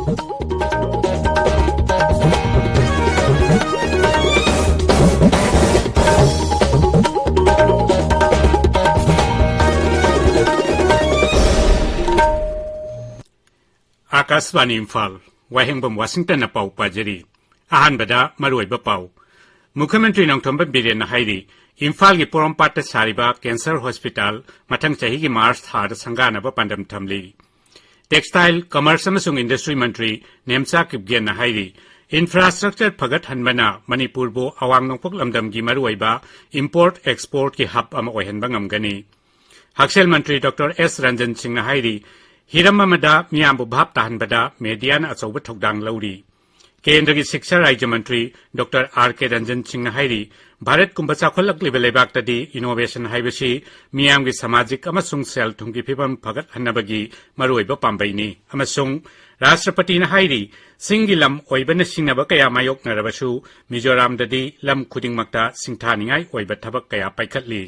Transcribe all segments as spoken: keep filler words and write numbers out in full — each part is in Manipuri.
ꯑꯥꯀꯥꯁꯕꯥꯅꯤ ꯏꯝꯐꯥꯜ, ꯋꯥꯍꯦꯡꯕꯝ ꯋꯥꯁꯤꯡꯇꯟꯅ ꯄꯥꯎ ꯄꯥꯖꯔꯤ꯫ ꯑꯍꯥꯟꯕꯗ ꯃꯔꯨꯑꯣꯏꯕ ꯄꯥꯎ꯫ ꯃꯨꯈ꯭ꯌ ꯃꯟꯇ꯭ꯔꯤ ꯅꯣꯡꯊꯣꯝꯕꯝ ꯕꯤꯔꯦꯟꯅ ꯍꯥꯏꯔꯤ, ꯏꯝꯐꯥꯜꯒꯤ ꯄꯣꯔꯣꯝꯄꯥꯠꯇ ꯁꯥꯔꯤꯕ ꯀꯦꯟꯁꯔ ꯍꯣꯁꯄꯤꯇꯥꯜ ꯃꯊꯪ ꯆꯍꯤꯒꯤ ꯃꯥꯔꯆ ꯊꯥꯗ ꯁꯪꯒꯥꯅꯕ ꯄꯥꯟꯗꯝ ꯊꯝꯂꯤ꯫ ꯇꯦꯛꯁꯇꯥꯏꯜ, ꯀꯃꯔꯁ ꯑꯃꯁꯨꯡ ꯏꯟꯗꯁꯇ꯭ꯔꯤ ꯃꯟꯇ꯭ꯔꯤ ꯅꯦꯝꯆꯥ ꯀꯤꯞꯒꯦꯟꯅ ꯍꯥꯏꯔꯤ, ꯏꯟꯐ꯭ꯔꯥꯁ꯭ꯇ꯭ꯔꯛꯆꯔ ꯐꯒꯠꯍꯟꯕꯅ ꯃꯅꯤꯄꯨꯔꯕꯨ ꯑꯋꯥꯡ ꯅꯣꯡꯄꯣꯛ ꯂꯝꯗꯝꯒꯤ ꯃꯔꯨꯑꯣꯏꯕ ꯏꯝꯄꯣꯔꯠ ꯑꯦꯛꯁꯄꯣꯔꯠꯀꯤ ꯍꯕ ꯑꯃ ꯑꯣꯏꯍꯟꯕ ꯉꯝꯒꯅꯤ꯫ ꯍꯛꯁꯦꯜ ꯃꯟꯇ꯭ꯔꯤ ꯗꯣꯛꯇꯔ ꯑꯦꯁ ꯔꯟꯖꯟ ꯁꯤꯡꯅ ꯍꯥꯏꯔꯤ, ꯍꯤꯔꯝ ꯑꯃꯗ ꯃꯤꯌꯥꯝꯕꯨ ꯚꯥꯞ ꯇꯥꯍꯟꯕꯗ ꯃꯦꯗꯤꯌꯥꯅ ꯑꯆꯧꯕ ꯊꯧꯗꯥꯡ ꯂꯧꯔꯤ꯫ ꯀꯦꯟꯗ꯭ꯔꯒꯤ ꯁꯤꯛꯁꯥ ꯔꯥꯖ꯭ꯌ ꯃꯟꯇ꯭ꯔꯤ ꯗꯣꯛꯇꯔ ꯑꯥꯔ ꯀꯦ ꯔꯟꯖꯟ ꯁꯤꯡꯅ ꯍꯥꯏꯔꯤ, ꯚꯥꯔꯠꯀꯨꯝꯕ ꯆꯥꯎꯈꯠꯂꯛꯂꯤꯕ ꯂꯩꯕꯥꯛꯇꯗꯤ ꯏꯅꯣꯚꯦꯁꯟ ꯍꯥꯏꯕꯁꯤ ꯃꯤꯌꯥꯝꯒꯤ ꯁꯃꯥꯖꯤꯛ ꯑꯃꯁꯨꯡ ꯁꯦꯜ ꯊꯨꯝꯒꯤ ꯐꯤꯕꯝ ꯐꯒꯠꯍꯟꯅꯕꯒꯤ ꯃꯔꯨꯑꯣꯏꯕ ꯄꯥꯝꯕꯩꯅꯤ ꯑꯃꯁꯨꯡ ꯔꯥꯁꯇ꯭ꯔꯄꯇꯤꯅ ꯍꯥꯏꯔꯤ, ꯆꯤꯡꯒꯤ ꯂꯝ ꯑꯣꯏꯕꯅ ꯁꯤꯡꯅꯕ ꯀꯌꯥ ꯃꯥꯌꯣꯛꯅꯔꯕꯁꯨ ꯃꯤꯖꯣꯔꯥꯝꯗꯗꯤ ꯂꯝ ꯈꯨꯗꯤꯡꯃꯛꯇ ꯁꯤꯡꯊꯥꯅꯤꯡꯉꯥꯏ ꯑꯣꯏꯕ ꯊꯕꯛ ꯀꯌꯥ ꯄꯥꯏꯈꯠꯂꯤ꯫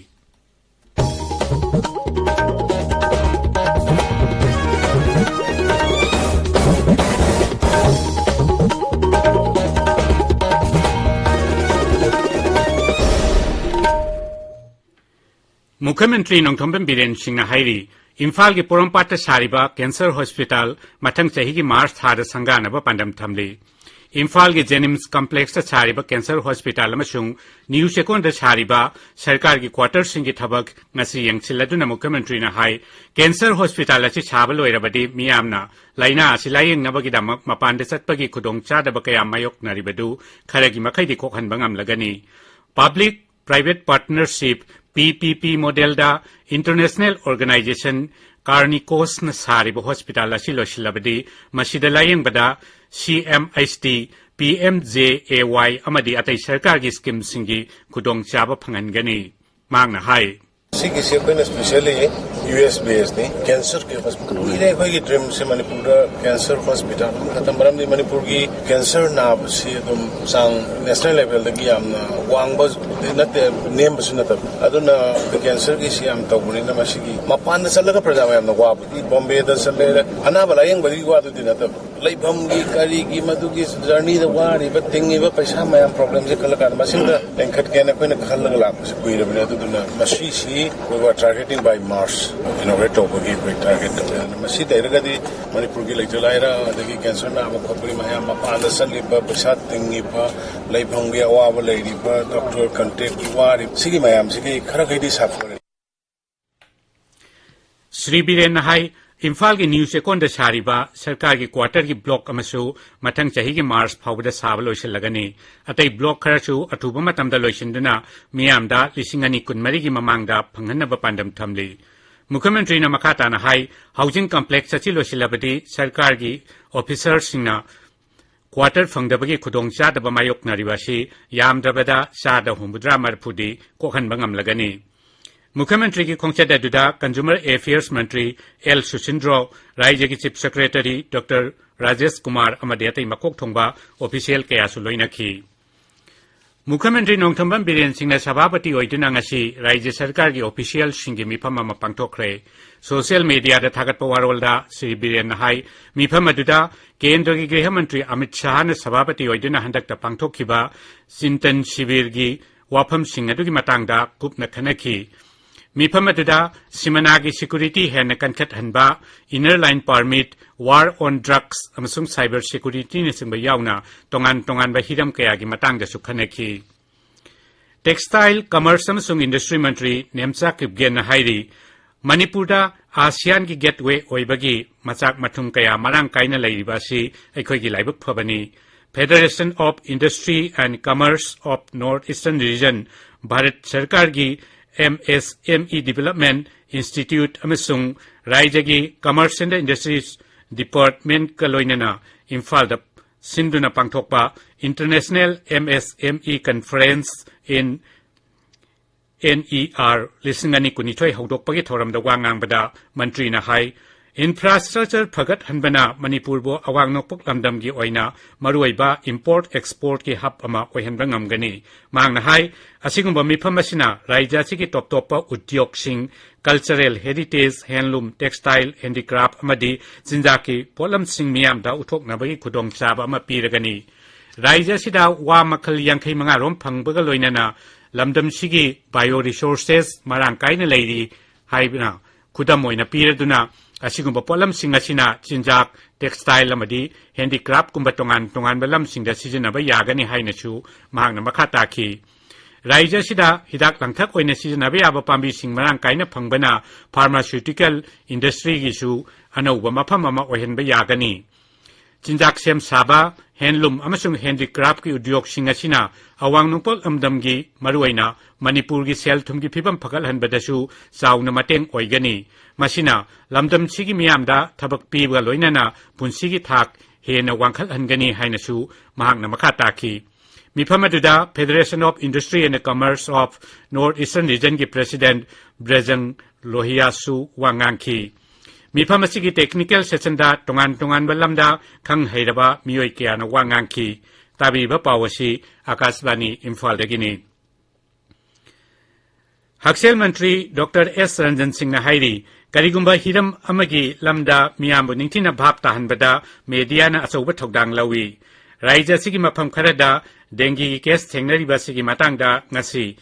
ꯃꯨꯈ꯭ꯌ ꯃꯟꯇ꯭ꯔꯤ ꯅꯣꯡꯊꯣꯝꯕꯝ ꯕꯤꯔꯦꯟ ꯁꯤꯡꯅ ꯍꯥꯏꯔꯤ, ꯏꯝꯐꯥꯜꯒꯤ ꯄꯣꯔꯣꯝꯄꯥꯠꯇ ꯁꯥꯔꯤꯕ ꯀꯦꯟꯁꯔ ꯍꯣꯁꯄꯤꯇꯥꯜ ꯃꯊꯪ ꯆꯍꯤꯒꯤ ꯃꯥꯔꯆ ꯊꯥꯗ ꯁꯪꯒꯥꯅꯕ ꯄꯥꯟꯗꯝ ꯊꯝꯂꯤ꯫ ꯏꯝꯐꯥꯜꯒꯤ ꯖꯦꯅꯤꯝꯁ ꯀꯝꯄ꯭ꯂꯦꯛꯁꯇ ꯁꯥꯔꯤꯕ ꯀꯦꯟꯁꯔ ꯍꯣꯁꯄꯤꯇꯥꯜ ꯑꯃꯁꯨꯡ ꯅ꯭ꯌꯨ ꯆꯦꯛꯀꯣꯟꯗ ꯁꯥꯔꯤꯕ ꯁꯔꯀꯥꯔꯒꯤ ꯀ꯭ꯋꯥꯇꯔꯁꯤꯡꯒꯤ ꯊꯕꯛ ꯉꯁꯤ ꯌꯦꯡꯁꯤꯜꯂꯗꯨꯅ ꯃꯨꯈ꯭ꯌ ꯃꯟꯇ꯭ꯔꯤꯅ ꯍꯥꯏ, ꯀꯦꯟꯁꯔ ꯍꯣꯁꯄꯤꯇꯥꯜ ꯑꯁꯤ ꯁꯥꯕ ꯂꯣꯏꯔꯕꯗꯤ ꯃꯤꯌꯥꯝꯅ ꯂꯥꯏꯅꯥ ꯑꯁꯤ ꯂꯥꯌꯦꯡꯅꯕꯒꯤꯗꯃꯛ ꯃꯄꯥꯟꯗ ꯆꯠꯄꯒꯤ ꯈꯨꯗꯣꯡꯆꯥꯗꯕ ꯀꯌꯥ ꯃꯥꯌꯣꯛꯅꯔꯤꯕꯗꯨ ꯈꯔꯒꯤ ꯃꯈꯩꯗꯤ ꯀꯣꯛꯍꯟꯕ ꯉꯝꯂꯒꯅꯤ꯫ Public private partnership, P P P ꯃꯣꯗꯦꯜꯗ ꯏꯟꯇꯔꯅꯦꯁꯅꯦꯜ ꯑꯣꯔꯒꯅꯥꯏꯖꯦꯁꯟ ꯀꯥꯔꯅꯤꯀꯣꯁꯅ ꯁꯥꯔꯤꯕ ꯍꯣꯁꯄꯤꯇꯥꯜ ꯑꯁꯤ ꯂꯣꯏꯁꯤꯜꯂꯕꯗꯤ ꯃꯁꯤꯗ ꯂꯥꯌꯦꯡꯕꯗ C M H T, P M J A Y ꯑꯃꯗꯤ ꯑꯇꯩ ꯁꯔꯀꯥꯔꯒꯤ ꯁ꯭ꯀꯤꯝꯁꯤꯡꯒꯤ ꯈꯨꯗꯣꯡꯆꯥꯕ ꯐꯪꯍꯟꯒꯅꯤ꯫ ꯃꯍꯥꯛꯅ ꯍꯥꯏ, ꯁꯤꯒꯤꯁꯤ ꯑꯩꯈꯣꯏꯅ specially ꯌꯨ ꯑꯦꯁ ꯕꯦꯁꯅꯤ, ꯀꯦꯟꯁꯔꯒꯤ ꯍꯣꯁꯄꯤꯇꯥꯜ꯫ ꯀꯨꯏꯔꯦ ꯑꯩꯈꯣꯏꯒꯤ ꯗ꯭ꯔꯤꯝꯁꯦ ꯃꯅꯤꯄꯨꯔꯗ ꯀꯦꯟꯁꯔ ꯍꯣꯁꯄꯤꯇꯥꯜ ꯑꯃꯈꯛꯇꯪ, ꯃꯔꯝꯗꯤ ꯃꯅꯤꯄꯨꯔꯒꯤ ꯀꯦꯟꯁꯔ ꯅꯥꯕꯁꯤ ꯑꯗꯨꯝ ꯆꯥꯡ ꯅꯦꯁꯅꯦꯜ ꯂꯦꯚꯦꯜꯗꯒꯤ ꯌꯥꯝꯅ ꯋꯥꯡꯕ ꯅꯠꯇꯦ, ꯅꯦꯝꯕꯁꯨ ꯅꯠꯇꯕ꯫ ꯑꯗꯨꯅ ꯀꯦꯟꯁꯔꯒꯤꯁꯤ ꯌꯥꯝ ꯇꯧꯕꯅꯤꯅ ꯃꯁꯤꯒꯤ ꯃꯄꯥꯟꯗ ꯆꯠꯂꯒ ꯄ꯭ꯔꯖꯥ ꯃꯌꯥꯝꯅ ꯋꯥꯕꯗꯤ, ꯕꯣꯝꯕꯦꯗ ꯆꯠꯂꯦ, ꯑꯅꯥꯕ ꯂꯥꯌꯦꯡꯕꯒꯤ ꯋꯥꯗꯨꯗꯤ ꯅꯠꯇꯕ, ꯂꯩꯐꯝꯒꯤ ꯀꯔꯤꯒꯤ ꯃꯗꯨꯒꯤ ꯖꯔꯅꯤꯗ ꯋꯥꯔꯤꯕ ꯇꯤꯡꯉꯤꯕ ꯄꯩꯁꯥ ꯃꯌꯥꯝ, ꯄ꯭ꯔꯣꯕ꯭ꯂꯦꯝꯁꯦ ꯈꯜꯂꯀꯥꯟꯗ ꯃꯁꯤꯗ ꯂꯤꯡꯈꯠꯀꯦꯅ ꯑꯩꯈꯣꯏꯅ ꯈꯜꯂꯒ ꯂꯥꯛꯄꯁꯦ ꯀꯨꯏꯔꯕꯅꯦ꯫ ꯑꯗꯨꯗꯨꯅ ꯃꯁꯤꯁꯤ we were targeting by March inauguration ꯇꯧꯕꯒꯤ ꯑꯩꯈꯣꯏ ꯇꯥꯔꯒꯦꯠ ꯇꯧꯋꯦ꯫ ꯑꯗꯨꯅ ꯃꯁꯤ ꯂꯩꯔꯒꯗꯤ ꯃꯅꯤꯄꯨꯔꯒꯤ ꯂꯩꯇ ꯂꯥꯏꯔ, ꯑꯗꯒꯤ ꯀꯦꯟꯁꯔ ꯅꯥꯕ ꯈꯣꯠꯄꯒꯤ ꯃꯌꯥꯝ, ꯃꯄꯥꯟꯗ ꯆꯠꯂꯤꯕ, ꯄꯩꯁꯥ ꯇꯤꯡꯉꯤꯕ, ꯂꯩꯐꯝꯒꯤ ꯑꯋꯥꯕ ꯂꯩꯔꯤꯕ, ꯗꯣꯛꯇꯔ ꯀꯟꯇꯦꯛꯀꯤ ꯋꯥꯔꯤꯕ, ꯁꯤꯒꯤ ꯃꯌꯥꯝꯁꯤꯒꯤ ꯈꯔꯈꯩꯗꯤ ꯁꯥꯐꯔꯦ꯫ ꯁ꯭ꯔꯤ ꯕꯤꯔꯦꯟꯅ ꯍꯥꯏ, ꯏꯝꯐꯥꯜꯒꯤ ꯅ꯭ꯌꯨ ꯆꯦꯛꯀꯣꯟꯗ ꯁꯥꯔꯤꯕ ꯁꯔꯀꯥꯔꯒꯤ ꯀ꯭ꯋꯥꯇꯔꯒꯤ ꯕ꯭ꯂꯣꯛ ꯑꯃꯁꯨ ꯃꯊꯪ ꯆꯍꯤꯒꯤ ꯃꯥꯔꯆ ꯐꯥꯎꯕꯗ ꯁꯥꯕ ꯂꯣꯏꯁꯤꯜꯂꯒꯅꯤ꯫ ꯑꯇꯩ ꯕ꯭ꯂꯣꯛ ꯈꯔꯁꯨ ꯑꯊꯨꯕ ꯃꯇꯝꯗ ꯂꯣꯏꯁꯤꯟꯗꯨꯅ ꯃꯤꯌꯥꯝꯗ ꯂꯤꯁꯤꯡ ꯑꯅꯤ ꯀꯨꯟꯃꯔꯤꯒꯤ ꯃꯃꯥꯡꯗ ꯐꯪꯍꯟꯅꯕ ꯄꯥꯟꯗꯝ ꯊꯝꯂꯤ꯫ ꯃꯨꯈ꯭ꯌ ꯃꯟꯇ꯭ꯔꯤꯅ ꯃꯈꯥ ꯇꯥꯅ ꯍꯥꯏ, ꯍꯥꯎꯁꯤꯡ ꯀꯝꯄ꯭ꯂꯦꯛꯁ ꯑꯁꯤ ꯂꯣꯏꯁꯤꯜꯂꯕꯗꯤ ꯁꯔꯀꯥꯔꯒꯤ ꯑꯣꯐꯤꯁꯥꯔꯁꯤꯡꯅ ꯀ꯭ꯋꯥꯇꯔ ꯐꯪꯗꯕꯒꯤ ꯈꯨꯗꯣꯡꯆꯥꯗꯕ ꯃꯥꯌꯣꯛꯅꯔꯤꯕ ꯑꯁꯤ ꯌꯥꯝꯗ꯭ꯔꯕꯗ ꯆꯥꯗ ꯍꯨꯝꯐꯨꯇꯔꯥ ꯃꯔꯤꯐꯨꯗꯤ ꯀꯣꯛꯍꯟꯕ ꯉꯝꯂꯒꯅꯤ꯫ ꯃꯨꯈ꯭ꯌ ꯃꯟꯇ꯭ꯔꯤꯒꯤ ꯈꯣꯡꯆꯠ ꯑꯗꯨꯗ ꯀꯟꯖꯨꯃꯔ ꯑꯦꯐꯤꯌꯔꯁ ꯃꯟꯇ꯭ꯔꯤ ꯑꯦꯜ ꯁꯨꯁꯤꯟꯗ꯭ꯔꯣ, ꯔꯥꯖ꯭ꯌꯒꯤ chief secretary doctor Rajesh Kumar ꯑꯃꯗꯤ ꯑꯇꯩ ꯃꯀꯣꯛ ꯊꯣꯡꯕ ꯑꯣꯐꯤꯁꯤꯌꯦꯜ ꯀꯌꯥꯁꯨ ꯂꯣꯏꯅꯈꯤ꯫ ꯃꯨꯈ꯭ꯌ ꯃꯟꯇ꯭ꯔꯤ ꯅꯣꯡꯊꯣꯝꯕꯝ ꯕꯤꯔꯦꯟ ꯁꯤꯡꯅ ꯁꯚꯥꯄꯇꯤ ꯑꯣꯏꯗꯨꯅ ꯉꯁꯤ ꯔꯥꯖ꯭ꯌ ꯁꯔꯀꯥꯔꯒꯤ ꯑꯣꯐꯤꯁꯤꯌꯦꯜꯁꯤꯡꯒꯤ ꯃꯤꯐꯝ ꯑꯃ ꯄꯥꯡꯊꯣꯛꯈ꯭ꯔꯦ꯫ ꯁꯣꯁꯤꯌꯦꯜ ꯃꯤꯗꯤꯌꯥꯗ ꯊꯥꯒꯠꯄ ꯋꯥꯔꯣꯜꯗ ꯁ꯭ꯔꯤ ꯕꯤꯔꯦꯟꯅ ꯍꯥꯏ, ꯃꯤꯐꯝ ꯑꯗꯨꯗ ꯀꯦꯟꯗ꯭ꯔꯒꯤ ꯒ꯭ꯔꯤꯍ ꯃꯟꯇ꯭ꯔꯤ ꯑꯃꯤꯠ ꯁꯥꯍꯅ ꯁꯚꯥꯄꯇꯤ ꯑꯣꯏꯗꯨꯅ ꯍꯟꯗꯛꯇ ꯄꯥꯡꯊꯣꯛꯈꯤꯕ ꯆꯤꯟꯇꯟ ꯁꯤꯕꯤꯔꯒꯤ ꯋꯥꯐꯝꯁꯤꯡ ꯑꯗꯨꯒꯤ ꯃꯇꯥꯡꯗ ꯀꯨꯞꯅ ꯈꯟꯅꯈꯤ꯫ ꯃꯤꯐꯝ ꯑꯗꯨꯗ ꯁꯤꯃꯅꯥꯒꯤ ꯁꯦꯀ꯭ꯌꯨꯔꯤꯇꯤ ꯍꯦꯟꯅ ꯀꯟꯈꯠꯍꯟꯕ, ꯏꯅꯔ ꯂꯥꯏꯟ ꯄꯥꯔꯃꯤꯠ, ꯋꯥꯔ ꯑꯣꯟ ꯗ꯭ꯔꯒꯁ ꯑꯃꯁꯨꯡ ꯁꯥꯏꯕꯔ ꯁꯦꯀ꯭ꯌꯨꯔꯤꯇꯤꯅꯆꯤꯡꯕ ꯌꯥꯎꯅ ꯇꯣꯉꯥꯟ ꯇꯣꯉꯥꯟꯕ ꯍꯤꯔꯝ ꯀꯌꯥꯒꯤ ꯃꯇꯥꯡꯗꯁꯨ ꯈꯟꯅꯈꯤ꯫ ꯇꯦꯛꯁꯇꯥꯏꯜ, ꯀꯃꯔꯁ ꯑꯃꯁꯨꯡ ꯏꯟꯗꯁꯇ꯭ꯔꯤ ꯃꯟꯇ꯭ꯔꯤ ꯅꯦꯝꯆꯥ ꯀꯤꯞꯒꯦꯟꯅ ꯍꯥꯏꯔꯤ, ꯃꯅꯤꯄꯨꯔꯗ ꯑꯥꯁꯤꯌꯥꯟꯒꯤ ꯒꯦꯠꯋꯦ ꯑꯣꯏꯕꯒꯤ ꯃꯆꯥꯛ ꯃꯊꯨꯝ ꯀꯌꯥ ꯃꯔꯥꯡ ꯀꯥꯏꯅ ꯂꯩꯔꯤꯕ ꯑꯁꯤ ꯑꯩꯈꯣꯏꯒꯤ ꯂꯥꯏꯕꯛ ꯐꯕꯅꯤ꯫ Federation of Industry and Commerce of North Eastern Region, Bharat ꯁꯔꯀꯥꯔꯒꯤ ꯑꯦꯝ ꯑꯦꯁ ꯑꯦꯝ ꯏ Development Institute ꯑꯃꯁꯨꯡ ꯔꯥꯖ꯭ꯌꯒꯤ Commerce and Industries Departmentꯀ ꯂꯣꯏꯅꯅ ꯏꯝꯐꯥꯜꯗ ꯁꯤꯟꯗꯨꯅ ꯄꯥꯡꯊꯣꯛꯄ International M S M E Conference in N E R ꯂꯤꯁꯤꯡ ꯑꯅꯤ ꯀꯨꯟꯅꯤꯊꯣꯏ ꯍꯧꯗꯣꯛꯄꯒꯤ ꯊꯧꯔꯝꯗ ꯋꯥ ꯉꯥꯡꯕꯗ ꯃꯟꯇ꯭ꯔꯤꯅ ꯍꯥꯏ, infrastructure ꯐꯒꯠꯍꯟꯕꯅ ꯃꯅꯤꯄꯨꯔꯕꯨ ꯑꯋꯥꯡ ꯅꯣꯡꯄꯣꯛ ꯂꯝꯗꯝꯒꯤ ꯑꯣꯏꯅ ꯃꯔꯨꯑꯣꯏꯕ import exportꯀꯤ hub ꯑꯃ ꯑꯣꯏꯍꯟꯕ ꯉꯝꯒꯅꯤ꯫ ꯃꯍꯥꯛꯅ ꯍꯥꯏ, ꯑꯁꯤꯒꯨꯝꯕ ꯃꯤꯐꯝ ꯑꯁꯤꯅ ꯔꯥꯖ꯭ꯌ ꯑꯁꯤꯒꯤ ꯇꯣꯞ ꯇꯣꯞꯄ ꯎꯗ꯭ꯌꯣꯒꯁꯤꯡ, cultural heritage, handloom, textile, handicraft ꯑꯃꯗꯤ ꯆꯤꯟꯖꯥꯛꯀꯤ ꯄꯣꯠꯂꯝꯁꯤꯡ ꯃꯤꯌꯥꯝꯗ ꯎꯠꯊꯣꯛꯅꯕꯒꯤ ꯈꯨꯗꯣꯡꯆꯥꯕ ꯑꯃ ꯄꯤꯔꯒꯅꯤ꯫ ꯔꯥꯖ꯭ꯌ ꯑꯁꯤꯗ ꯋꯥ ꯃꯈꯜ ꯌꯥꯡꯈꯩ ꯃꯉꯥ ꯔꯣꯝ ꯐꯪꯕꯒ ꯂꯣꯏꯅꯅ ꯂꯝꯗꯝꯁꯤꯒꯤ bio resources ꯃꯔꯥꯡ ꯀꯥꯏꯅ ꯂꯩꯔꯤ ꯍꯥꯏꯕꯅ ꯈꯨꯗꯝ ꯑꯣꯏꯅ ꯄꯤꯔꯗꯨꯅ, ꯑꯁꯤꯒꯨꯝꯕ ꯄꯣꯠꯂꯝꯁꯤꯡ ꯑꯁꯤꯅ ꯆꯤꯟꯖꯥꯛ, textile ꯑꯃꯗꯤ handicraftꯀꯨꯝꯕ ꯇꯣꯉꯥꯟ ꯇꯣꯉꯥꯟꯕ ꯂꯝꯁꯤꯡꯗ ꯁꯤꯖꯤꯟꯅꯕ ꯌꯥꯒꯅꯤ ꯍꯥꯏꯅꯁꯨ ꯃꯍꯥꯛꯅ ꯃꯈꯥ ꯇꯥꯈꯤ꯫ ꯔꯥꯖ꯭ꯌ ꯑꯁꯤꯗ ꯍꯤꯗꯥꯛ ꯂꯥꯡꯊꯛ ꯑꯣꯏꯅ ꯁꯤꯖꯤꯟꯅꯕ ꯌꯥꯕ ꯄꯥꯝꯕꯤꯁꯤꯡ ꯃꯔꯥꯡ ꯀꯥꯏꯅ ꯐꯪꯕꯅ pharmaceutical industryꯒꯤꯁꯨ ꯑꯅꯧꯕ ꯃꯐꯝ ꯑꯃ ꯑꯣꯏꯍꯟꯕ ꯌꯥꯒꯅꯤ꯫ ꯆꯤꯟꯖꯥꯛ ꯁꯦꯝ ꯁꯥꯕ, handloom ꯑꯃꯁꯨꯡ handicraftꯀꯤ ꯎꯗ꯭ꯌꯣꯒꯁꯤꯡ ꯑꯁꯤꯅ ꯑꯋꯥꯡ ꯅꯣꯡꯄꯣꯛ ꯂꯝꯗꯝꯒꯤ, ꯃꯔꯨꯑꯣꯏꯅ ꯃꯅꯤꯄꯨꯔꯒꯤ ꯁꯦꯜ ꯊꯨꯝꯒꯤ ꯐꯤꯕꯝ ꯐꯒꯠꯍꯟꯕꯗꯁꯨ ꯆꯥꯎꯅ ꯃꯇꯦꯡ ꯑꯣꯏꯒꯅꯤ꯫ ꯃꯁꯤꯅ ꯂꯝꯗꯝꯁꯤꯒꯤ ꯃꯤꯌꯥꯝꯗ ꯊꯕꯛ ꯄꯤꯕꯒ ꯂꯣꯏꯅꯅ ꯄꯨꯟꯁꯤꯒꯤ ꯊꯥꯛ ꯍꯦꯟꯅ ꯋꯥꯡꯈꯠꯍꯟꯒꯅꯤ ꯍꯥꯏꯅꯁꯨ ꯃꯍꯥꯛꯅ ꯃꯈꯥ ꯇꯥꯈꯤ꯫ ꯃꯤꯐꯝ ꯑꯗꯨꯗ Federation of Industry and Commerce of North Eastern Regionꯒꯤ President ꯕ꯭ꯔꯦꯖꯪ ꯂꯣꯍꯤꯌꯥꯁꯨ ꯋꯥ ꯉꯥꯡꯈꯤ꯫ ꯃꯤꯐꯝ ꯑꯁꯤꯒꯤ technical sessionꯗ ꯇꯣꯉꯥꯟ ꯇꯣꯉꯥꯟꯕ ꯂꯝꯗ ꯈꯪ ꯍꯩꯔꯕ ꯃꯤꯑꯣꯏ ꯀꯌꯥꯅ ꯋꯥ ꯉꯥꯡꯈꯤ꯫ ꯇꯥꯕꯤꯔꯤꯕ ꯄꯥꯎ ꯑꯁꯤ ꯑꯀꯥꯁꯕꯥꯅꯤ ꯏꯝꯐꯥꯜꯗꯒꯤꯅꯤ꯫ ꯍꯛꯁꯦꯜ ꯃꯟꯇ꯭ꯔꯤ ꯗꯣꯛꯇꯔ ꯑꯦꯁ ꯔꯟꯖꯟ ꯁꯤꯡꯅ ꯍꯥꯏꯔꯤ, ꯀꯔꯤꯒꯨꯝꯕ ꯍꯤꯔꯝ ꯑꯃꯒꯤ ꯂꯝꯗ ꯃꯤꯌꯥꯝꯕꯨ ꯅꯤꯡꯊꯤꯅ ꯚꯥꯞ ꯇꯥꯍꯟꯕꯗ mediaꯅ ꯑꯆꯧꯕ ꯊꯧꯗꯥꯡ ꯂꯧꯏ꯫ ꯔꯥꯖ꯭ꯌ ꯑꯁꯤꯒꯤ ꯃꯐꯝ ꯈꯔꯗ dengueꯒꯤ case ꯊꯦꯡꯅꯔꯤꯕ ꯑꯁꯤꯒꯤ ꯃꯇꯥꯡꯗ ꯉꯁꯤ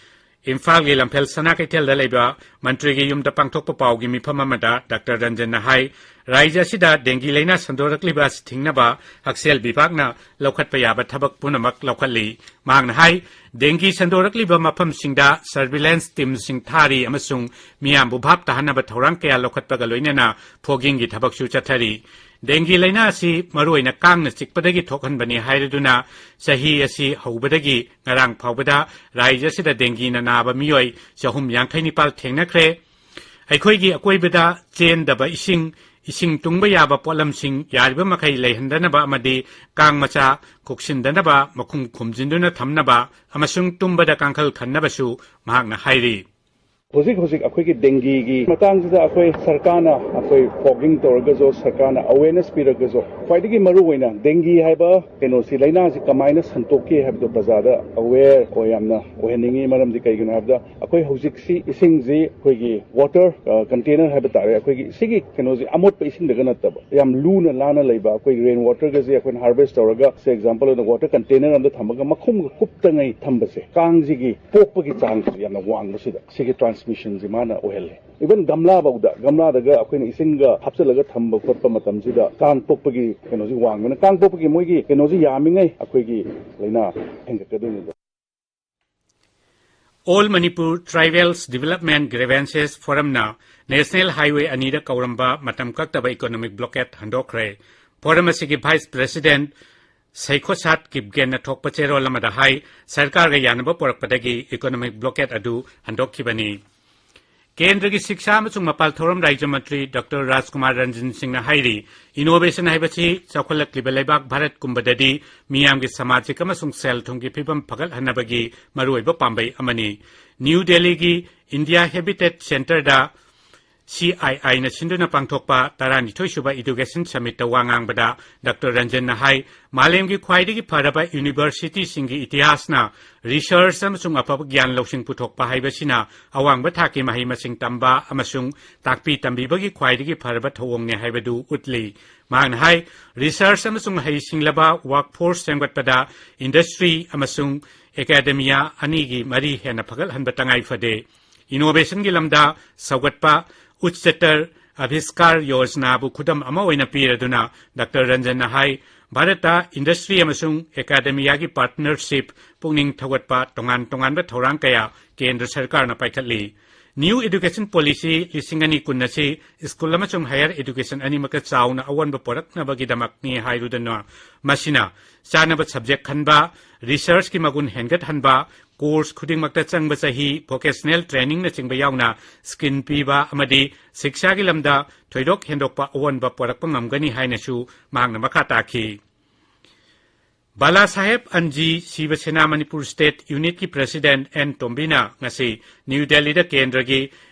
ꯏꯝꯐꯥꯜꯒꯤ ꯂꯝꯐꯦꯜ ꯁꯅꯥ ꯀꯩꯊꯦꯜꯗ ꯂꯩꯕ ꯃꯟꯇ꯭ꯔꯤꯒꯤ ꯌꯨꯝꯗ ꯄꯥꯡꯊꯣꯛꯄ ꯄꯥꯎꯒꯤ ꯃꯤꯐꯝ ꯑꯃꯗ ꯗꯥꯛꯇꯔ ꯔꯟꯖꯟꯅ ꯍꯥꯏ, ꯔꯥꯖ꯭ꯌ ꯑꯁꯤꯗ dengue ꯂꯥꯏꯅꯥ ꯁꯟꯗꯣꯔꯛꯂꯤꯕ ꯑꯁꯤ ꯊꯤꯡꯅꯕ ꯍꯛꯁꯦꯜ ꯕꯤꯚꯥꯒꯅ ꯂꯧꯈꯠꯄ ꯌꯥꯕ ꯊꯕꯛ ꯄꯨꯝꯅꯃꯛ ꯂꯧꯈꯠꯂꯤ꯫ ꯃꯍꯥꯛꯅ ꯍꯥꯏ, dengue ꯁꯟꯗꯣꯔꯛꯂꯤꯕ ꯃꯐꯝꯁꯤꯡꯗ surveillance teamꯁꯤꯡ ꯊꯥꯔꯤ ꯑꯃꯁꯨꯡ ꯃꯤꯌꯥꯝꯕꯨ ꯚꯥꯞ ꯇꯥꯍꯟꯅꯕ ꯊꯧꯔꯥꯡ ꯀꯌꯥ ꯂꯧꯈꯠꯄꯒ ꯂꯣꯏꯅꯅ foggingꯒꯤ ꯊꯕꯛꯁꯨ ꯆꯠꯊꯔꯤ꯫ Dengue ꯂꯥꯏꯅꯥ ꯑꯁꯤ ꯃꯔꯨꯑꯣꯏꯅ ꯀꯥꯡꯅ ꯆꯤꯛꯄꯗꯒꯤ ꯊꯣꯛꯍꯟꯕꯅꯤ ꯍꯥꯏꯔꯗꯨꯅ, ꯆꯍꯤ ꯑꯁꯤ ꯍꯧꯕꯗꯒꯤ ꯉꯔꯥꯡ ꯐꯥꯎꯕꯗ ꯔꯥꯖ꯭ꯌ ꯑꯁꯤꯗ dengueꯅ ꯅꯥꯕ ꯃꯤꯑꯣꯏ ꯆꯍꯨꯝ ꯌꯥꯡꯈꯩ ꯅꯤꯄꯥꯜ ꯊꯦꯡꯅꯈ꯭ꯔꯦ꯫ ꯑꯩꯈꯣꯏꯒꯤ ꯑꯀꯣꯏꯕꯗ ꯆꯦꯟꯗꯕ ꯏꯁꯤꯡ, ꯏꯁꯤꯡ ꯇꯨꯡꯕ ꯌꯥꯕ ꯄꯣꯠꯂꯝꯁꯤꯡ ꯌꯥꯔꯤꯕ ꯃꯈꯩ ꯂꯩꯍꯟꯗꯅꯕ ꯑꯃꯗꯤ ꯀꯥꯡ ꯃꯆꯥ ꯀꯣꯛꯁꯤꯟꯗꯅꯕ ꯃꯈꯨꯝ ꯈꯨꯝꯖꯤꯟꯗꯨꯅ ꯊꯝꯅꯕ ꯑꯃꯁꯨꯡ ꯇꯨꯝꯕꯗ ꯀꯥꯡꯈꯜ ꯈꯟꯅꯕꯁꯨ ꯃꯍꯥꯛꯅ ꯍꯥꯏꯔꯤ꯫ ꯍꯧꯖꯤꯛ ꯍꯧꯖꯤꯛ ꯑꯩꯈꯣꯏꯒꯤ ꯗꯦꯡꯒꯤꯒꯤ ꯃꯇꯥꯡꯁꯤꯗ ꯑꯩꯈꯣꯏ ꯁꯔꯀꯥꯔꯅ ꯑꯩꯈꯣꯏ fogging ꯇꯧꯔꯒꯁꯨ, ꯁꯔꯀꯥꯔꯅ awareness ꯄꯤꯔꯒꯁꯨ, ꯈ꯭ꯋꯥꯏꯗꯒꯤ ꯃꯔꯨ ꯑꯣꯏꯅ ꯗꯦꯡꯒꯤ ꯍꯥꯏꯕ ꯀꯩꯅꯣꯁꯤ, ꯂꯥꯏꯅꯥꯁꯤ ꯀꯃꯥꯏꯅ ꯁꯟꯗꯣꯛꯀꯦ ꯍꯥꯏꯕꯗꯣ ꯄ꯭ꯔꯖꯥꯗ aware ꯑꯣꯏ ꯌꯥꯝꯅ ꯑꯣꯏꯍꯟꯅꯤꯡꯉꯤ꯫ ꯃꯔꯝꯗꯤ ꯀꯩꯒꯤꯅꯣ ꯍꯥꯏꯕꯗ, ꯑꯩꯈꯣꯏ ꯍꯧꯖꯤꯛꯁꯤ ꯏꯁꯤꯡꯁꯤ ꯑꯩꯈꯣꯏꯒꯤ water, ꯑ, container ꯍꯥꯏꯕ ꯇꯥꯔꯦ, ꯑꯩꯈꯣꯏꯒꯤ ꯁꯤꯒꯤ ꯀꯩꯅꯣꯁꯤ ꯑꯃꯣꯠꯄ ꯏꯁꯤꯡꯗꯒ ꯅꯠꯇꯕ, ꯌꯥꯝ ꯂꯨꯅ ꯂꯥꯟꯅ ꯂꯩꯕ, ꯑꯩꯈꯣꯏ rain waterꯒꯁꯦ ꯑꯩꯈꯣꯏꯅ harvest ꯇꯧꯔꯒ, say example ꯑꯣꯏꯅ water container ꯑꯃꯗ ꯊꯝꯃꯒ ꯃꯈꯨꯝꯒ ꯀꯨꯞꯇꯉꯩ ꯊꯝꯕꯁꯦ, ꯀꯥꯡꯁꯤꯒꯤ ꯄꯣꯛꯄꯒꯤ ꯆꯥꯡꯁꯤ ꯌꯥꯝꯅ ꯋꯥꯡꯕꯁꯤꯗ, ꯁꯤꯒꯤ transmissionꯁꯤ ꯃꯥꯅ ꯑꯣꯏꯍꯜꯂꯦ꯫ Even ꯒꯝꯂꯥꯐꯧꯗ, ꯒꯝꯂꯥꯗꯒ ꯑꯩꯈꯣꯏꯅ ꯏꯁꯤꯡꯒ ꯍꯥꯞꯆꯤꯜꯂꯒ ꯊꯝꯕ ꯈꯣꯠꯄ ꯃꯇꯝꯁꯤꯗ ꯀꯥꯡ ꯄꯣꯛꯄꯒꯤ ꯀꯩꯅꯣꯁꯤ ꯋꯥꯡꯕꯅ, ꯀꯥꯡ ꯄꯣꯛꯄꯒꯤ ꯃꯣꯏꯒꯤ ꯀꯩꯅꯣꯁꯤ ꯌꯥꯝꯃꯤꯉꯩ ꯑꯩꯈꯣꯏꯒꯤ ꯂꯥꯏꯅꯥ ꯍꯦꯟꯒꯠꯀꯗꯣꯏꯅꯤꯗꯣ꯫ All Manipur Tribals Development Grievances Forumꯅ National Highway ꯑꯅꯤꯗ ꯀꯧꯔꯝꯕ ꯃꯇꯝ ꯀꯛꯇꯕ economic blockade ꯍꯟꯗꯣꯛꯈ꯭ꯔꯦ꯫ Forum ꯑꯁꯤꯒꯤ Vice President ꯁꯩꯈꯣꯁꯥꯠ ꯀꯤꯞꯒꯦꯟꯅ ꯊꯣꯛꯄ ꯆꯦꯔꯣꯜ ꯑꯃꯗ ꯍꯥꯏ, ꯁꯔꯀꯥꯔꯒ ꯌꯥꯅꯕ ꯄꯨꯔꯛꯄꯗꯒꯤ economic blockade ꯑꯗꯨ ꯍꯟꯗꯣꯛꯈꯤꯕꯅꯤ꯫ ꯀꯦꯟꯗ꯭ꯔꯒꯤ ꯁꯤꯛꯁꯥ ꯑꯃꯁꯨꯡ ꯃꯄꯥꯜ ꯊꯧꯔꯝ ꯔꯥꯖ꯭ꯌ ꯃꯟꯇ꯭ꯔꯤ ꯗꯣꯛꯇꯔ ꯔꯥꯖꯀꯨꯃꯥꯔ ꯔꯟꯖꯟ ꯁꯤꯡꯅ ꯍꯥꯏꯔꯤ, innovation ꯍꯥꯏꯕꯁꯤ ꯆꯥꯎꯈꯠꯂꯛꯂꯤꯕ ꯂꯩꯕꯥꯛ ꯚꯥꯔꯠꯀꯨꯝꯕꯗꯗꯤ ꯃꯤꯌꯥꯝꯒꯤ ꯁꯃꯥꯖꯤꯛ ꯑꯃꯁꯨꯡ ꯁꯦꯜ ꯊꯨꯝꯒꯤ ꯐꯤꯕꯝ ꯐꯒꯠꯍꯟꯅꯕꯒꯤ ꯃꯔꯨꯑꯣꯏꯕ ꯄꯥꯝꯕꯩ ꯑꯃꯅꯤ꯫ ꯅ꯭ꯌꯨ ꯗꯦꯜꯂꯤꯒꯤ India Habitat Centreꯗ CIIꯅ ꯁꯤꯟꯗꯨꯅ ꯄꯥꯡꯊꯣꯛꯄ ꯇꯔꯥꯅꯤꯊꯣꯏ ꯁꯨꯕ Education Summitꯇ ꯋꯥ ꯉꯥꯡꯕꯗ ꯗꯣꯛꯇꯔ ꯔꯟꯖꯟꯅ ꯍꯥꯏ, ꯃꯥꯂꯦꯝꯒꯤ ꯈ꯭ꯋꯥꯏꯗꯒꯤ ꯐꯔꯕ universityꯁꯤꯡꯒꯤ ꯏꯇꯤꯍꯥꯁꯅ research ꯑꯃꯁꯨꯡ ꯑꯐꯕ ꯒ꯭ꯌꯥꯟ ꯂꯧꯁꯤꯡ ꯄꯨꯊꯣꯛꯄ ꯍꯥꯏꯕꯁꯤꯅ ꯑꯋꯥꯡꯕ ꯊꯥꯛꯀꯤ ꯃꯍꯩ ꯃꯁꯤꯡ ꯇꯝꯕ ꯑꯃꯁꯨꯡ ꯇꯥꯛꯄꯤ ꯇꯝꯕꯤꯕꯒꯤ ꯈ꯭ꯋꯥꯏꯗꯒꯤ ꯐꯔꯕ ꯊꯧꯑꯣꯡꯅꯤ ꯍꯥꯏꯕꯗꯨ ꯎꯠꯂꯤ꯫ ꯃꯍꯥꯛꯅ ꯍꯥꯏ, research ꯑꯃꯁꯨꯡ ꯍꯩꯁꯤꯡꯂꯕ workforce ꯁꯦꯝꯒꯠꯄꯗ industry ꯑꯃꯁꯨꯡ academia ꯑꯅꯤꯒꯤ ꯃꯔꯤ ꯍꯦꯟꯅ ꯐꯒꯠꯍꯟꯕ ꯇꯉꯥꯏ ꯐꯗꯦ꯫ Innovationꯒꯤ ꯂꯝꯗ ꯁꯧꯒꯠꯄ ꯎꯆꯆꯇꯔ ꯑꯚꯤꯁꯀꯥꯔ ꯌꯣꯖꯅꯥꯕꯨ ꯈꯨꯗꯝ ꯑꯃ ꯑꯣꯏꯅ ꯄꯤꯔꯗꯨꯅ ꯗꯣꯛꯇꯔ ꯔꯟꯖꯟꯅ ꯍꯥꯏ, ꯚꯥꯔꯠꯇ industry ꯑꯃꯁꯨꯡ academiaꯒꯤ partnership ꯄꯨꯛꯅꯤꯡ ꯊꯧꯒꯠꯄ ꯇꯣꯉꯥꯟ ꯇꯣꯉꯥꯟꯕ ꯊꯧꯔꯥꯡ ꯀꯌꯥ ꯀꯦꯟꯗ꯭ꯔ ꯁꯔꯀꯥꯔꯅ ꯄꯥꯏꯈꯠꯂꯤ꯫ New Education Policy ꯂꯤꯁꯤꯡ ꯑꯅꯤ ꯀꯨꯟ ꯑꯁꯤ school ꯑꯃꯁꯨꯡ higher education ꯑꯅꯤꯃꯛꯇ ꯆꯥꯎꯅ ꯑꯑꯣꯟꯕ ꯄꯨꯔꯛꯅꯕꯒꯤꯗꯃꯛꯅꯤ ꯍꯥꯏꯔꯨꯗꯨꯅ, ꯃꯁꯤꯅ ꯆꯥꯅꯕ subject ꯈꯟꯕ, researchꯀꯤ ꯃꯒꯨꯟ ꯍꯦꯟꯒꯠꯍꯟꯕ, course ꯈꯨꯗꯤꯡꯃꯛꯇ ꯆꯪꯕ ꯆꯍꯤ, vocational trainingꯅꯆꯤꯡꯕ ꯌꯥꯎꯅ skill ꯄꯤꯕ ꯑꯃꯗꯤ ꯁꯤꯛꯁꯥꯒꯤ ꯂꯝꯗ ꯊꯣꯏꯗꯣꯛ ꯍꯦꯟꯗꯣꯛꯄ ꯑꯑꯣꯟꯕ ꯄꯨꯔꯛꯄ ꯉꯝꯒꯅꯤ ꯍꯥꯏꯅꯁꯨ ꯃꯍꯥꯛꯅ ꯃꯈꯥ ꯇꯥꯈꯤ꯫ ꯕꯥꯂꯥ ꯁꯥꯍꯦꯕ ꯑꯟꯖꯤ ꯁꯤꯕ ꯁꯦꯅꯥ ꯃꯅꯤꯄꯨꯔ State Unitꯀꯤ President ꯑꯦꯟ ꯇꯣꯝꯕꯤꯅ ꯉꯁꯤ ꯅ꯭ꯌꯨ ꯗꯦꯜꯂꯤꯗ ꯀꯦꯟꯗ꯭ꯔꯒꯤ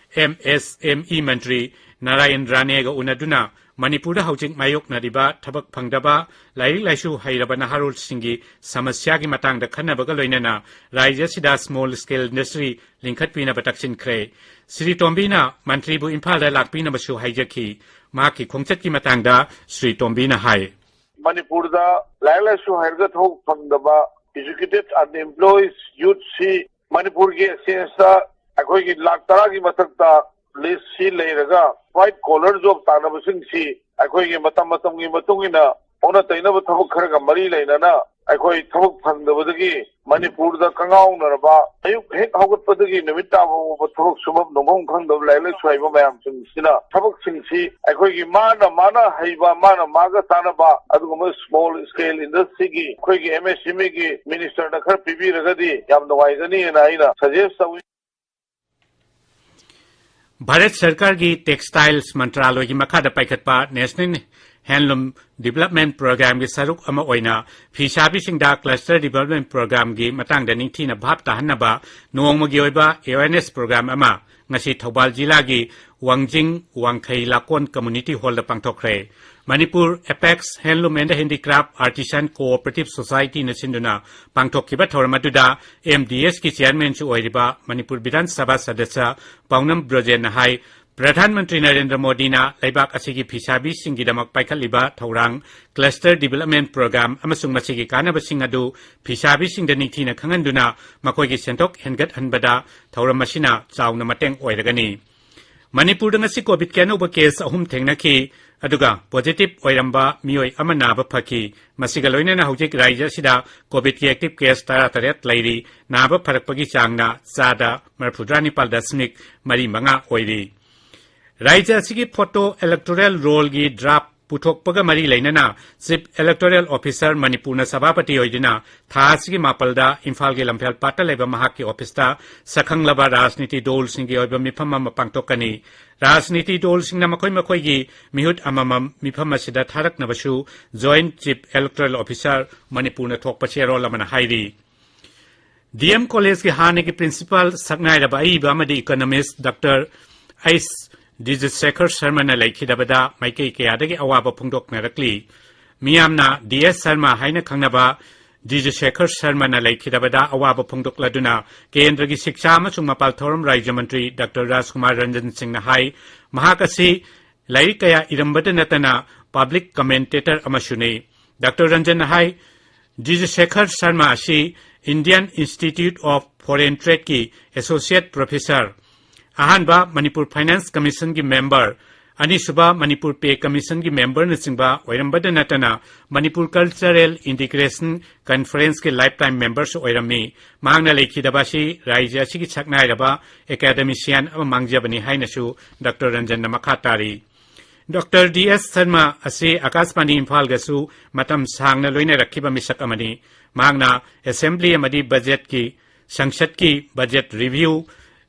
MSME ꯃꯟꯇ꯭ꯔꯤ ꯅꯥꯔꯥꯌꯟ ꯔꯥꯅꯦꯒ ꯎꯅꯗꯨꯅ ꯃꯅꯤꯄꯨꯔꯗ ꯍꯧꯖꯤꯛ ꯃꯥꯌꯣꯛꯅꯔꯤꯕ ꯊꯕꯛ ꯐꯪꯗꯕ, ꯂꯥꯏꯔꯤꯛ ꯂꯥꯏꯁꯨ ꯍꯩꯔꯕ ꯅꯍꯥꯔꯣꯜꯁꯤꯡꯒꯤ ꯁꯃꯁ꯭ꯌꯥꯒꯤ ꯃꯇꯥꯡꯗ ꯈꯟꯅꯕꯒ ꯂꯣꯏꯅꯅ ꯔꯥꯖ꯭ꯌ ꯑꯁꯤꯗ small scale industry ꯂꯤꯡꯈꯠꯄꯤꯅꯕ ꯇꯛꯁꯤꯟꯈ꯭ꯔꯦ꯫ ꯁ꯭ꯔꯤ ꯇꯣꯝꯕꯤꯅ ꯃꯟꯇ꯭ꯔꯤꯕꯨ ꯏꯝꯐꯥꯜꯗ ꯂꯥꯛꯄꯤꯅꯕꯁꯨ ꯍꯥꯏꯖꯈꯤ꯫ ꯃꯍꯥꯛꯀꯤ ꯈꯣꯡꯆꯠꯀꯤ ꯃꯇꯥꯡꯗ ꯁ꯭ꯔꯤ ꯇꯣꯝꯕꯤꯅ ꯍꯥꯏ꯫ ꯃꯅꯤꯄꯨꯔꯗ ꯂꯥꯏꯔꯤꯛ ꯂꯥꯏꯁꯨ ꯍꯩꯔꯒ ꯊꯕꯛ ꯐꯪꯗꯕ educated unemployed youthꯁꯤ ꯃꯅꯤꯄꯨꯔꯒꯤ exchangeꯇ ꯑꯩꯈꯣꯏꯒꯤ ꯂꯥꯈ ꯇꯔꯥꯒꯤ ꯃꯊꯛꯇ listꯁꯤ ꯂꯩꯔꯒ white collar job ꯇꯥꯟꯅꯕꯁꯤꯡꯁꯤ ꯑꯩꯈꯣꯏꯒꯤ ꯃꯇꯝ ꯃꯇꯝꯒꯤ ꯃꯇꯨꯡ ꯏꯟꯅ ꯑꯣꯟꯅ ꯇꯩꯅꯕ ꯊꯕꯛ ꯈꯔꯒ ꯃꯔꯤ ꯂꯩꯅꯅ ꯑꯩꯈꯣꯏ ꯊꯕꯛ ꯐꯪꯗꯕꯗꯒꯤ ꯃꯅꯤꯄꯨꯔꯗ ꯀꯉꯥꯎꯅꯔꯕ, ꯑꯌꯨꯛ ꯍꯦꯛ ꯍꯧꯒꯠꯄꯗꯒꯤ ꯅꯨꯃꯤꯠ ꯇꯥꯕ ꯐꯥꯎꯕ ꯊꯕꯛ ꯁꯨꯐꯝ ꯅꯣꯝꯐꯝ ꯈꯪꯗꯕ ꯂꯥꯏꯔꯤꯛ ꯂꯥꯏꯁꯨ ꯍꯩꯕ ꯃꯌꯥꯝꯁꯤꯡꯁꯤꯅ ꯊꯕꯛꯁꯤꯡꯁꯤ ꯑꯩꯈꯣꯏꯒꯤ ꯃꯥꯅ ꯃꯥꯅ ꯍꯩꯕ, ꯃꯥꯅ ꯃꯥꯒ ꯆꯥꯟꯅꯕ ꯑꯗꯨꯒꯨꯝꯕ small scale industryꯒꯤ ꯑꯩꯈꯣꯏꯒꯤ MSMEꯒꯤ ministerꯗ ꯈꯔ ꯄꯤꯕꯤꯔꯒꯗꯤ ꯌꯥꯝ ꯅꯨꯡꯉꯥꯏꯒꯅꯤꯅ ꯑꯩꯅ suggest ꯇꯧꯏ꯫ ꯚꯥꯔꯠ ꯁꯔꯀꯥꯔꯒꯤ Textiles ꯃꯟꯇ꯭ꯔꯥꯂꯣꯏꯒꯤ ꯃꯈꯥꯗ ꯄꯥꯏꯈꯠꯄ National Handloom Development Programꯒꯤ ꯁꯔꯨꯛ ꯑꯃ ꯑꯣꯏꯅ ꯐꯤꯁꯥꯕꯤꯁꯤꯡꯗ Cluster Development Programꯒꯤ ꯃꯇꯥꯡꯗ ꯅꯤꯡꯊꯤꯅ ꯚꯥꯞ ꯇꯥꯍꯟꯅꯕ ꯅꯣꯡꯃꯒꯤ ꯑꯣꯏꯕ awareness program ꯑꯃ ꯉꯁꯤ ꯊꯧꯕꯥꯜ ꯖꯤꯂꯥꯒꯤ ꯋꯥꯡꯖꯤꯡ ꯋꯥꯡꯈꯩ ꯂꯥꯛꯀꯣꯟ Community Hallꯗ ꯄꯥꯡꯊꯣꯛꯈ꯭ꯔꯦ꯫ Manipur Apex Handloom and Handicraft Artisan Cooperative Societyꯅ ꯁꯤꯟꯗꯨꯅ ꯄꯥꯡꯊꯣꯛꯈꯤꯕ ꯊꯧꯔꯝ ꯑꯗꯨꯗ MDSꯀꯤ chairmanꯁꯨ ꯑꯣꯏꯔꯤꯕ ꯃꯅꯤꯄꯨꯔ ꯕꯤꯙꯥꯟ ꯁꯚꯥ ꯁꯗꯁ꯭ꯌ ꯄꯥꯎꯅꯝ ꯕ꯭ꯔꯣꯖꯦꯟꯅ ꯍꯥꯏ, ꯄ꯭ꯔꯙꯥꯟ ꯃꯟꯇ꯭ꯔꯤ ꯅꯔꯦꯟꯗ꯭ꯔ ꯃꯣꯗꯤꯅ ꯂꯩꯕꯥꯛ ꯑꯁꯤꯒꯤ ꯐꯤꯁꯥꯕꯤꯁꯤꯡꯒꯤꯗꯃꯛ ꯄꯥꯏꯈꯠꯂꯤꯕ ꯊꯧꯔꯥꯡ Cluster Development Program ꯑꯃꯁꯨꯡ ꯃꯁꯤꯒꯤ ꯀꯥꯟꯅꯕꯁꯤꯡ ꯑꯗꯨ ꯐꯤꯁꯥꯕꯤꯁꯤꯡꯗ ꯅꯤꯡꯊꯤꯅ ꯈꯪꯍꯟꯗꯨꯅ ꯃꯈꯣꯏꯒꯤ ꯁꯦꯟꯊꯣꯛ ꯍꯦꯟꯒꯠꯍꯟꯕꯗ ꯊꯧꯔꯝ ꯑꯁꯤꯅ ꯆꯥꯎꯅ ꯃꯇꯦꯡ ꯑꯣꯏꯔꯒꯅꯤ꯫ ꯃꯅꯤꯄꯨꯔꯗ ꯉꯁꯤ COVID-ꯀꯤ ꯑꯅꯧꯕ case ꯑꯍꯨꯝ ꯊꯦꯡꯅꯈꯤ, ꯑꯗꯨꯒ positive ꯑꯣꯏꯔꯝꯕ ꯃꯤꯑꯣꯏ ꯑꯃ ꯅꯥꯕ ꯐꯈꯤ꯫ ꯃꯁꯤꯒ ꯂꯣꯏꯅꯅ ꯍꯧꯖꯤꯛ ꯔꯥꯖ꯭ꯌ ꯑꯁꯤꯗ COVID-ꯀꯤ active case ꯇꯔꯥꯇꯔꯦꯠ ꯂꯩꯔꯤ꯫ ꯅꯥꯕ ꯐꯔꯛꯄꯒꯤ ꯆꯥꯡꯅ ꯆꯥꯗ ꯃꯔꯤꯐꯨꯇꯔꯥꯅꯤꯄꯥꯜ ꯗꯁꯃꯤꯛ ꯃꯔꯤ ꯃꯉꯥ ꯑꯣꯏꯔꯤ꯫ ꯔꯥꯖ꯭ꯌ ꯑꯁꯤꯒꯤ photo electoral rollꯒꯤ draft ꯄꯨꯊꯣꯛꯄꯒ ꯃꯔꯤ ꯂꯩꯅꯅ Chief Electoral Officer ꯃꯅꯤꯄꯨꯔꯅ ꯁꯚꯥꯄꯇꯤ ꯑꯣꯏꯗꯨꯅ ꯊꯥ ꯑꯁꯤꯒꯤ ꯃꯥꯄꯜꯗ ꯏꯝꯐꯥꯜꯒꯤ ꯂꯝꯐꯦꯜ ꯄꯥꯠꯇ ꯂꯩꯕ ꯃꯍꯥꯛꯀꯤ ꯑꯣꯐꯤꯁꯇ ꯁꯛꯈꯪꯂꯕ ꯔꯥꯖꯅꯤꯇꯤ ꯗꯣꯜꯁꯤꯡꯒꯤ ꯑꯣꯏꯕ ꯃꯤꯐꯝ ꯑꯃ ꯄꯥꯡꯊꯣꯛꯀꯅꯤ꯫ ꯔꯥꯖꯅꯤꯇꯤ ꯗꯣꯜꯁꯤꯡꯅ ꯃꯈꯣꯏ ꯃꯈꯣꯏꯒꯤ ꯃꯤꯍꯨꯠ ꯑꯃꯃꯝ ꯃꯤꯐꯝ ꯑꯁꯤꯗ ꯊꯥꯔꯛꯅꯕꯁꯨ Joint Chief Electoral Officer ꯃꯅꯤꯄꯨꯔꯅ ꯊꯣꯛꯄ ꯆꯦꯔꯣꯜ ꯑꯃꯅ ꯍꯥꯏꯔꯤ꯫ ꯗꯤ ꯑꯦꯝ ꯀꯣꯂꯦꯖꯀꯤ ꯍꯥꯟꯅꯒꯤ ꯄ꯭ꯔꯤꯟꯁꯤꯄꯥꯜ ꯁꯛꯅꯥꯏꯔꯕ ꯑꯏꯕ ꯑꯃꯗꯤ ꯏꯀꯣꯅꯣꯃꯤꯁ ꯗꯥꯛꯇꯔ ꯑꯩꯁ ꯗꯤꯖꯁꯦꯈꯔ ꯁꯔꯃꯅ ꯂꯩꯈꯤꯗꯕꯗ ꯃꯥꯏꯀꯩ ꯀꯌꯥꯗꯒꯤ ꯑꯋꯥꯕ ꯐꯣꯡꯗꯣꯛꯅꯔꯛꯂꯤ꯫ ꯃꯤꯌꯥꯝꯅ ꯗꯤ ꯑꯦꯁ ꯁꯔꯃ ꯍꯥꯏꯅ ꯈꯪꯅꯕ ꯗꯤꯖꯁꯦꯈꯔ ꯁꯔꯃꯅ ꯂꯩꯈꯤꯗꯕꯗ ꯑꯋꯥꯕ ꯐꯣꯡꯗꯣꯛꯂꯗꯨꯅ ꯀꯦꯟꯗ꯭ꯔꯒꯤ ꯁꯤꯛꯁꯥ ꯑꯃꯁꯨꯡ ꯃꯄꯥꯜ ꯊꯧꯔꯝ ꯔꯥꯖ꯭ꯌ ꯃꯟꯇ꯭ꯔꯤ ꯗꯥꯛꯇꯔ ꯔꯥꯖꯀꯨꯃꯥꯔ ꯔꯟꯖꯟ ꯁꯤꯡꯅ ꯍꯥꯏ, ꯃꯍꯥꯛ ꯑꯁꯤ ꯂꯥꯏꯔꯤꯛ ꯀꯌꯥ ꯏꯔꯝꯕꯇ ꯅꯠꯇꯅ ꯄꯕ꯭ꯂꯤꯛ ꯀꯃꯦꯟꯇꯦꯇꯔ ꯑꯃꯁꯨꯅꯤ꯫ ꯗꯥꯛꯇꯔ ꯔꯟꯖꯟꯅ ꯍꯥꯏ, ꯗꯤꯖꯁꯦꯈꯔ ꯁꯔꯃ ꯑꯁꯤ Indian Institute of Foreign Tradeꯀꯤ Associate Professor, ꯑꯍꯥꯟꯕ ꯃꯅꯤꯄꯨꯔ ꯐꯥꯏꯅꯥꯟꯁ ꯀꯃꯤꯁꯟꯒꯤ ꯃꯦꯝꯕꯔ, ꯑꯅꯤꯁꯨꯕ ꯃꯅꯤꯄꯨꯔ ꯄꯦ ꯀꯃꯤꯁꯟꯒꯤ ꯃꯦꯝꯕꯔꯅꯆꯤꯡꯕ ꯑꯣꯏꯔꯝꯕꯗ ꯅꯠꯇꯅ ꯃꯅꯤꯄꯨꯔ ꯀꯜꯆꯔꯦꯜ ꯏꯟꯇꯤꯒ꯭ꯔꯦꯁꯟ ꯀꯟꯐꯔꯦꯟꯁꯀꯤ ꯂꯥꯏꯐ ꯇꯥꯏꯝ ꯃꯦꯝꯕꯔꯁꯨ ꯑꯣꯏꯔꯝꯃꯤ꯫ ꯃꯍꯥꯛꯅ ꯂꯩꯈꯤꯗꯕ ꯑꯁꯤ ꯔꯥꯖ꯭ꯌ ꯑꯁꯤꯒꯤ ꯁꯛꯅꯥꯏꯔꯕ ꯑꯦꯀꯥꯗꯦꯃꯤꯁꯤꯌꯥꯟ ꯑꯃ ꯃꯥꯡꯖꯕꯅꯤ ꯍꯥꯏꯅꯁꯨ ꯗꯥꯛꯇꯔ ꯔꯟꯖꯟꯅ ꯃꯈꯥ ꯇꯥꯔꯤ꯫ ꯗꯥꯛꯇꯔ ꯗꯤ ꯑꯦꯁ ꯁꯔꯃ ꯑꯁꯤ ꯑꯀꯥꯁꯕꯥꯅꯤ ꯏꯝꯐꯥꯜꯒꯁꯨ ꯃꯇꯝ ꯁꯥꯡꯅ ꯂꯣꯏꯅꯔꯛꯈꯤꯕ ꯃꯤꯁꯛ ꯑꯃꯅꯤ꯫ ꯃꯍꯥꯛꯅ ꯑꯦꯁꯦꯝꯕ꯭ꯂꯤ ꯑꯃꯗꯤ ꯕꯖꯦꯠꯀꯤ, ꯁꯪꯁꯠꯀꯤ budget review,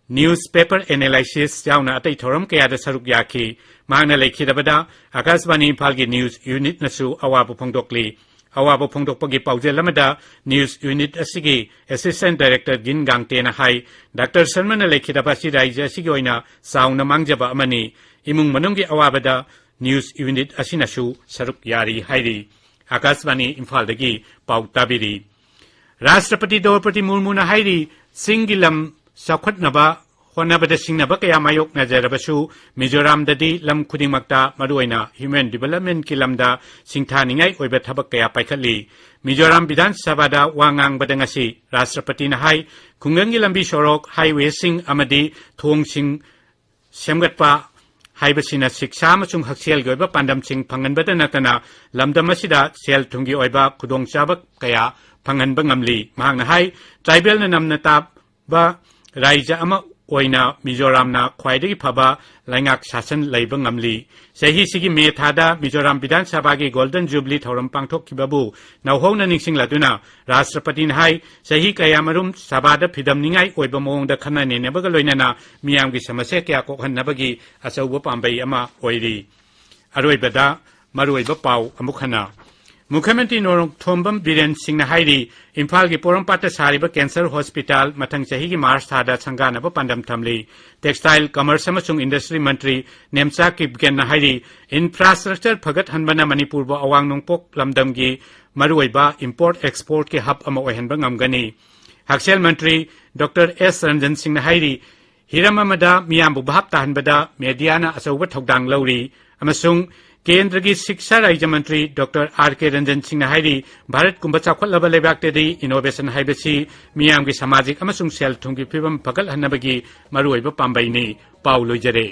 newspaper analysis ꯌꯥꯎꯅ ꯑꯇꯩ ꯊꯧꯔꯝ ꯀꯌꯥꯗ ꯁꯔꯨꯛ ꯌꯥꯈꯤ꯫ ꯃꯍꯥꯛꯅ ꯂꯩꯈꯤꯗꯕꯗ ꯑꯀꯥꯁꯕꯥꯅꯤ ꯏꯝꯐꯥꯜꯒꯤ ꯅ꯭ꯌꯨꯁ ꯌꯨꯅꯤꯠꯅꯁꯨ ꯑꯋꯥꯕ ꯐꯣꯡꯗꯣꯛꯂꯤ꯫ ꯑꯋꯥꯕ ꯐꯣꯡꯗꯣꯛꯄꯒꯤ ꯄꯥꯎꯖꯦꯜ ꯑꯃꯗ ꯅ꯭ꯌꯨꯁ ꯌꯨꯅꯤꯠ ꯑꯁꯤꯒꯤ ꯑꯦꯁꯤꯁꯇꯦꯟꯠ ꯗꯥꯏꯔꯦꯛꯇꯔ ꯒꯤꯟ ꯒꯥꯡꯇꯦꯅ ꯍꯥꯏ, ꯗꯥꯛꯇꯔ ꯁꯔꯃꯅ ꯂꯩꯈꯤꯗꯕ ꯑꯁꯤ ꯔꯥꯖ꯭ꯌ ꯑꯁꯤꯒꯤ ꯑꯣꯏꯅ ꯆꯥꯎꯅ ꯃꯥꯡꯖꯕ ꯑꯃꯅꯤ꯫ ꯏꯃꯨꯡ ꯃꯅꯨꯡꯒꯤ ꯑꯋꯥꯕꯗ ꯅ꯭ꯌꯨꯁ ꯌꯨꯅꯤꯠ ꯑꯁꯤꯅꯁꯨ ꯁꯔꯨꯛ ꯌꯥꯔꯤ ꯍꯥꯏꯔꯤ꯫ ꯑꯀꯥꯁꯕꯥꯅꯤ ꯏꯝꯐꯥꯜꯗꯒꯤ ꯄꯥꯎ ꯇꯥꯕꯤꯔꯤ꯫ ꯔꯥꯁꯇ꯭ꯔꯄꯇꯤ ꯗ꯭ꯔꯧꯄꯗꯤ ꯃꯨꯔꯃꯨꯅ ꯍꯥꯏꯔꯤ, ꯆꯤꯡꯒꯤ ꯂꯝ ꯆꯥꯎꯈꯠꯅꯕ ꯍꯣꯠꯅꯕꯗ ꯁꯤꯡꯅꯕ ꯀꯌꯥ ꯃꯥꯌꯣꯛꯅꯖꯔꯕꯁꯨ ꯃꯤꯖꯣꯔꯥꯝꯗꯗꯤ ꯂꯝ ꯈꯨꯗꯤꯡꯃꯛꯇ, ꯃꯔꯨꯑꯣꯏꯅ ꯍ꯭ꯌꯨꯃꯦꯟ ꯗꯤꯚꯦꯂꯞꯃꯦꯟꯠꯀꯤ ꯂꯝꯗ ꯁꯤꯡꯊꯥꯅꯤꯡꯉꯥꯏ ꯑꯣꯏꯕ ꯊꯕꯛ ꯀꯌꯥ ꯄꯥꯏꯈꯠꯂꯤ꯫ ꯃꯤꯖꯣꯔꯥꯝ ꯕꯤꯙꯥꯟ ꯁꯚꯥꯗ ꯋꯥ ꯉꯥꯡꯕꯗ ꯉꯁꯤ ꯔꯥꯁꯇ꯭ꯔꯄꯇꯤꯅ ꯍꯥꯏ, ꯈꯨꯡꯒꯪꯒꯤ ꯂꯝꯕꯤ ꯁꯣꯔꯣꯛ, ꯍꯥꯏꯋꯦꯁꯤꯡ ꯑꯃꯗꯤ ꯊꯣꯡꯁꯤꯡ ꯁꯦꯝꯒꯠꯄ ꯍꯥꯏꯕꯁꯤꯅ ꯁꯤꯛꯁꯥ ꯑꯃꯁꯨꯡ ꯍꯛꯁꯦꯜꯒꯤ ꯑꯣꯏꯕ ꯄꯥꯟꯗꯝꯁꯤꯡ ꯐꯪꯍꯟꯕꯇ ꯅꯠꯇꯅ ꯂꯝꯗꯝ ꯑꯁꯤꯗ ꯁꯦꯜ ꯊꯨꯝꯒꯤ ꯑꯣꯏꯕ ꯈꯨꯗꯣꯡꯆꯥꯕ ꯀꯌꯥ ꯐꯪꯍꯟꯕ ꯉꯝꯂꯤ꯫ ꯃꯍꯥꯛꯅ ꯍꯥꯏ, ꯇ꯭ꯔꯥꯏꯕꯦꯜꯅ ꯅꯝꯅ ꯇꯥꯕ ꯔꯥꯏꯖ꯭ꯌ ꯑꯃ ꯑꯣꯏꯅ ꯃꯤꯖꯣꯔꯥꯝꯅ ꯈ꯭ꯋꯥꯏꯗꯒꯤ ꯐꯕ ꯂꯩꯉꯥꯛ ꯁꯥꯁꯟ ꯂꯩꯕ ꯉꯝꯂꯤ꯫ ꯆꯍꯤꯁꯤꯒꯤ ꯃꯦ ꯊꯥꯗ ꯃꯤꯖꯣꯔꯥꯝ ꯕꯤꯙꯥꯟ ꯁꯚꯥꯒꯤ ꯒꯣꯜꯗꯟ ꯖꯨꯕꯤꯂꯤ ꯊꯧꯔꯝ ꯄꯥꯡꯊꯣꯛꯈꯤꯕꯕꯨ ꯅꯧꯍꯧꯅ ꯅꯤꯡꯁꯤꯡꯂꯗꯨꯅ ꯔꯥꯁꯇ꯭ꯔꯄꯇꯤꯅ ꯍꯥꯏ, ꯆꯍꯤ ꯀꯌꯥꯃꯔꯨꯝ ꯁꯚꯥꯗ ꯐꯤꯗꯝꯅꯤꯡꯉꯥꯏ ꯑꯣꯏꯕ ꯃꯑꯣꯡꯗ ꯈꯟꯅ ꯅꯩꯅꯕꯒ ꯂꯣꯏꯅꯅ ꯃꯤꯌꯥꯝꯒꯤ ꯁꯃꯁ꯭ꯌꯥ ꯀꯌꯥ ꯀꯣꯛꯍꯟꯅꯕꯒꯤ ꯑꯆꯧꯕ ꯄꯥꯝꯕꯩ ꯑꯃ ꯑꯣꯏꯔꯤ꯫ ꯑꯔꯣꯏꯕꯗ ꯃꯔꯨꯑꯣꯏꯕ ꯄꯥꯎ ꯑꯃꯨꯛ ꯍꯟꯅ꯫ ꯃꯨꯈ꯭ꯌꯃꯟꯇ꯭ꯔꯤ ꯅꯣꯡꯊꯣꯝꯕꯝ ꯕꯤꯔꯦꯟ ꯁꯤꯡꯅ ꯍꯥꯏꯔꯤ, ꯏꯝꯐꯥꯜꯒꯤ ꯄꯣꯔꯣꯝꯄꯥꯠꯇ ꯁꯥꯔꯤꯕ ꯀꯦꯟꯁꯔ ꯍꯣꯁꯄꯤꯇꯥꯜ ꯃꯊꯪ ꯆꯍꯤꯒꯤ ꯃꯥꯔꯆ ꯊꯥꯗ ꯁꯪꯒꯥꯅꯕ ꯄꯥꯟꯗꯝ ꯊꯝꯂꯤ꯫ ꯇꯦꯛꯁꯇꯥꯏꯜ, ꯀꯃꯔꯁ ꯑꯃꯁꯨꯡ ꯏꯟꯗꯁꯇ꯭ꯔꯤ ꯃꯟꯇ꯭ꯔꯤ ꯅꯦꯝꯆꯥ ꯀꯤꯞꯒꯦꯟꯅ ꯍꯥꯏꯔꯤ, ꯏꯟꯐ꯭ꯔꯥꯁ꯭ꯇ꯭ꯔꯛꯆꯔ ꯐꯒꯠꯍꯟꯕꯅ ꯃꯅꯤꯄꯨꯔꯕꯨ ꯑꯋꯥꯡ ꯅꯣꯡꯄꯣꯛ ꯂꯝꯗꯝꯒꯤ ꯃꯔꯨꯑꯣꯏꯕ ꯏꯝꯄꯣꯔꯠ ꯑꯦꯛꯁꯄꯣꯔꯠꯀꯤ ꯍꯕ ꯑꯃ ꯑꯣꯏꯍꯟꯕ ꯉꯝꯒꯅꯤ꯫ ꯍꯛꯁꯦꯜ ꯃꯟꯇ꯭ꯔꯤ ꯗꯣꯛꯇꯔ ꯑꯦꯁ ꯔꯟꯖꯟ ꯁꯤꯡꯅ ꯍꯥꯏꯔꯤ, ꯍꯤꯔꯝ ꯑꯃꯗ ꯃꯤꯌꯥꯝꯕꯨ ꯚꯥꯞ ꯇꯥꯍꯟꯕꯗ ꯃꯦꯗꯤꯌꯥꯅ ꯑꯆꯧꯕ ꯊꯧꯗꯥꯡ ꯂꯧꯔꯤ ꯑꯃꯁꯨꯡ ꯀꯦꯟꯗ꯭ꯔꯒꯤ ꯁꯤꯛꯁꯥ ꯔꯥꯖ꯭ꯌ ꯃꯟꯇ꯭ꯔꯤ ꯗꯣꯛꯇꯔ ꯑꯥꯔ ꯀꯦ ꯔꯟꯖꯟ ꯁꯤꯡꯅ ꯍꯥꯏꯔꯤ, ꯚꯥꯔꯠꯀꯨꯝꯕ ꯆꯥꯎꯈꯠꯂꯕ ꯂꯩꯕꯥꯛꯇꯗꯤ ꯏꯅꯣꯚꯦꯁꯟ ꯍꯥꯏꯕꯁꯤ ꯃꯤꯌꯥꯝꯒꯤ ꯁꯃꯥꯖꯤꯛ ꯑꯃꯁꯨꯡ ꯁꯦꯜ ꯊꯨꯝꯒꯤ ꯐꯤꯕꯝ ꯐꯒꯠꯍꯟꯅꯕꯒꯤ ꯃꯔꯨꯑꯣꯏꯕ ꯄꯥꯝꯕꯩꯅꯤ꯫ ꯄꯥꯎ ꯂꯣꯏꯖꯔꯦ꯫